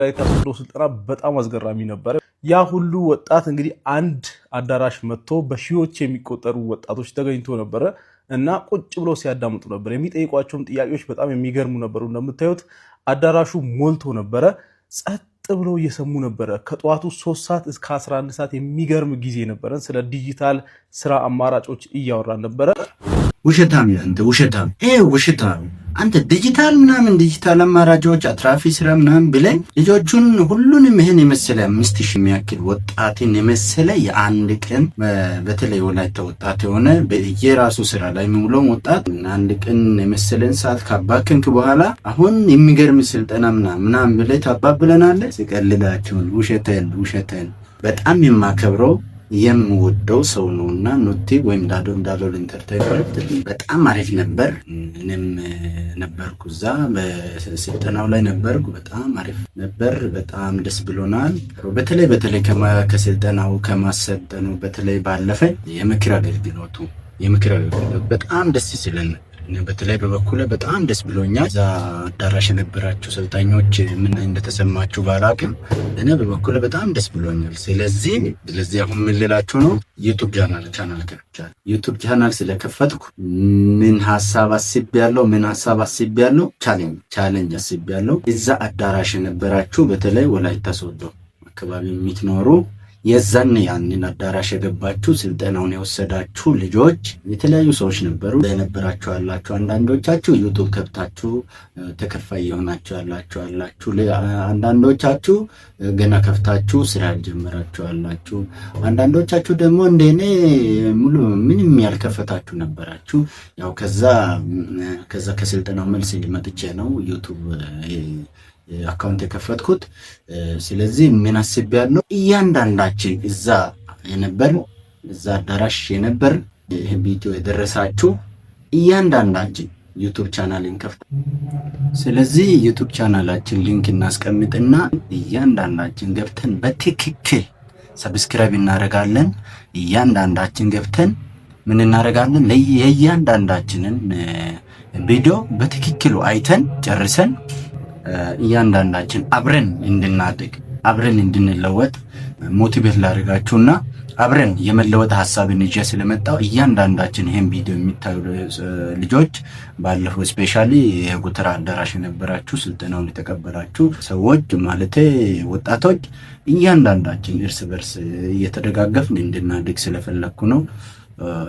የወላይታ ሶዶ ስልጠና በጣም አስገራሚ ነበረ። ያ ሁሉ ወጣት እንግዲህ አንድ አዳራሽ መጥቶ በሺዎች የሚቆጠሩ ወጣቶች ተገኝቶ ነበረ እና ቁጭ ብሎ ሲያዳምጡ ነበር። የሚጠይቋቸውም ጥያቄዎች በጣም የሚገርሙ ነበሩ። እንደምታዩት አዳራሹ ሞልቶ ነበረ። ጸጥ ብሎ እየሰሙ ነበረ። ከጠዋቱ 3 ሰዓት እስከ 11 ሰዓት የሚገርም ጊዜ ነበረን። ስለ ዲጂታል ስራ አማራጮች እያወራን ነበረ። ውሸታም አንተ ውሸታም፣ ይሄ ውሸታም አንተ። ዲጂታል ምናምን፣ ዲጂታል አማራጮች፣ አትራፊ ስራ ምናምን ብለን ልጆቹን ሁሉንም ይህን የመሰለ 5,000 የሚያክል ወጣትን የመሰለ የአንድ ቀን፣ በተለይ ወላይታ ወጣት የሆነ የራሱ ስራ ላይ የሚውለውን ወጣት አንድ ቀን የመሰለን ሰዓት ካባከንክ በኋላ አሁን የሚገርም ስልጠና ምናምን ምናምን ብለህ ታባብለናለህ። ስቀልዳቸውን ውሸተን ውሸተን። በጣም የማከብረው የምወደው ሰው ነው እና ኑቲ ወይም ዳዶ ዳሎል Entertainment በጣም አሪፍ ነበር። እኔም ነበርኩ እዛ በስልጠናው ላይ ነበርኩ። በጣም አሪፍ ነበር። በጣም ደስ ብሎናል። በተለይ በተለይ ከስልጠናው ከማሰልጠኑ በተለይ ባለፈ የምክር አገልግሎቱ በጣም ደስ ሲለን በተለይ በበኩሌ በጣም ደስ ብሎኛል። እዛ አዳራሽ የነበራችሁ ሰልጣኞች ምን እንደተሰማችሁ ባላቅም እኔ በበኩሌ በጣም ደስ ብሎኛል። ስለዚህ አሁን ምን ልላችሁ ነው፣ YouTube channel ከፍቻለሁ። YouTube channel ስለከፈትኩ ምን ሀሳብ አስቤያለሁ? ምን ሀሳብ አስቤያለሁ? Challenge አስቤያለሁ። እዛ አዳራሽ የነበራችሁ፣ በተለይ ወላይታ ሶዶ አካባቢ የምትኖሩ፣ የዛን ያንን አዳራሽ የገባችሁ፣ ስልጠናውን የወሰዳችሁ ልጆች፣ የተለያዩ ሰዎች ነበሩ የነበራችሁ ያላችሁ፣ አንዳንዶቻችሁ YouTube ከፍታችሁ ተከፋይ የሆናችሁ ያላችሁ አላችሁ። አንዳንዶቻችሁ ገና ከፍታችሁ ስራ ያልጀመራችሁ አላችሁ። አንዳንዶቻችሁ ደግሞ እንደኔ ሙሉ ምንም ያልከፈታችሁ ነበራችሁ። ያው ከዛ ከስልጠናው መልስ መጥቼ ነው YouTube account የከፈትኩት። ስለዚህ ምን አስቤያለሁ? እያንዳንዳችን እዛ የነበር፣ እዛ አዳራሽ የነበር፣ ይህ ቪዲዮ የደረሳችሁ እያንዳንዳችን YouTube channel እንከፍት። ስለዚህ YouTube channel ኣችን link እናስቀምጥና እያንዳንዳችን ገብተን በትክክል subscribe እናደርጋለን። እያንዳንዳችን ገብተን ምን እናደርጋለን? የእያንዳንዳችንን ቪዲዮ በትክክሉ አይተን ጨርሰን እያንዳንዳችን አብረን እንድናድግ፣ አብረን እንድንለወጥ motivate ላደርጋችሁና አብረን የመለወጥ ሀሳብን ይዤ ስለመጣው እያንዳንዳችን ይህን ቪዲዮ የሚታዩ ልጆች፣ ባለፈው specially የጉተራ አዳራሽ የነበራችሁ፣ ስልጠናውን የተቀበላችሁ ሰዎች ማለት ወጣቶች፣ እያንዳንዳችን እርስ በርስ እየተደጋገፍን እንድናድግ ስለፈለግኩ ነው።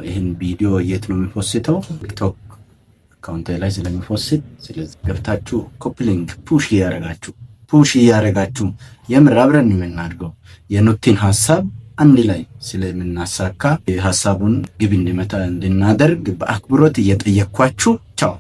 ይህን ቪዲዮ የት ነው የሚ post ተው? TikTok account ላይ ስለሚ post፣ ስለዚህ ገብታችሁ copy link push እያደረጋችሁ የምር አብረን የምናድገው የኑቲን ሀሳብ አንድ ላይ ስለምናሳካ ሀሳቡን ግብ እንዲመታ እንድናደርግ በአክብሮት እየጠየኳችሁ ቻው።